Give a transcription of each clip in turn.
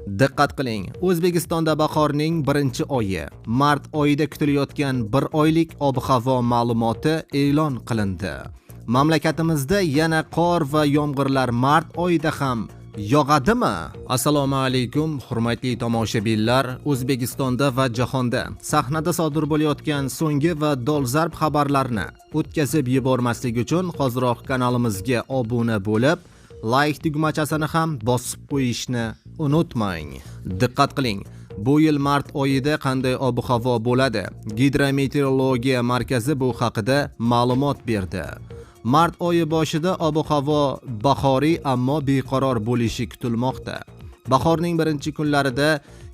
Diqqat qiling, O'zbekistonda bahorning birinchi oyi, mart oyida kutilayotgan bir oylik ob-havo ma'lumoti e'lon qilindi. Mamlakatimizda yana qor va yomg'irlar mart oyida ham yog'adimi? Assalomu alaykum, hurmatli tomoshabinlar. O'zbekistonda va jahonda sahnada sodir bo'layotgan so'nggi va dolzarb xabarlarni o'tkazib yubormaslik uchun hoziroq kanalimizga obuna bo'lib, like tugmachasini ham bosib qo'yishni unutmang. Diqqat qiling. Bu yil mart oyida qanday ob-havo bo'ladi? Gidrometeorologiya markazi bu haqida ma'lumot berdi. Mart oyi boshida ob-havo bahoriy, ammo beqaror bo'lishi kutilmoqda. Bahorning birinchi kunlarida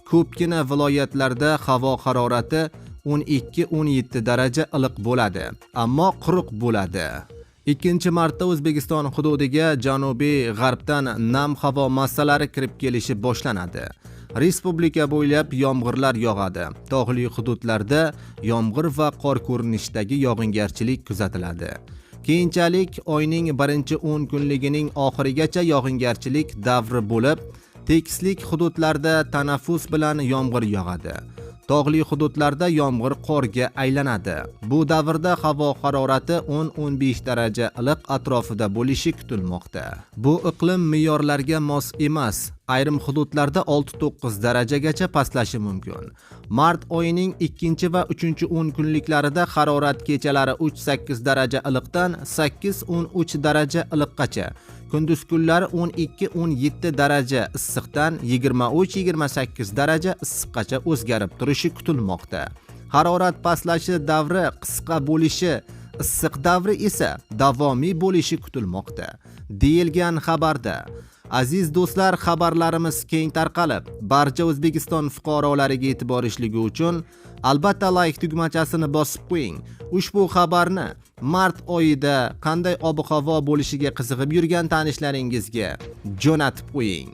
ko'pgina viloyatlarda havo harorati 12-17 daraja iliq bo'ladi, ammo quruq bo'ladi. 2-martda O'zbekiston hududiga janubiy g'arbdan nam havo massalari kirib kelishi boshlanadi. Respublika bo'ylab yomg'irlar yog'adi. Tog'li hududlarda yomg'ir va qor ko'rinishidagi yog'ingarchilik kuzatiladi. Keyinchalik oyning birinchi 10 kunligining oxirigacha yog'ingarchilik davri bo'lib, tekislik hududlarda tanaffus bilan yomg'ir yog'adi. Tog'li hududlarda yomg'ir qorga aylanadi. Bu davrda havo harorati 10-15 daraja iliq atrofida bo'lishi kutilmoqda. Bu iqlim me'yorlarga mos emas. Ayrim hududlarda 6-9 darajagacha pastlashi mumkin. Mart oyining 2 va 3-10 kunliklarida harorat kechalari 3-8 daraja iliqdan 8-13 daraja iliqqacha, kunduz kunlari 12-17 daraja issiqdan 23-28 daraja issiqqacha o'zgarib turishi kutilmoqda. Harorat pastlashi davri qisqa bo'lishi, issiq davri esa davomiy bo'lishi kutilmoqda, deyilgan xabarda. Aziz do'stlar, xabarlarimiz keng tarqalib, barcha O'zbekiston fuqarolariga yetib borishligi uchun albatta like tugmachasini bosib qo'ying. Ushbu xabarni mart oyida qanday ob-havo bo'lishiga qiziqib yurgan tanishlaringizga jo'natib qo'ying.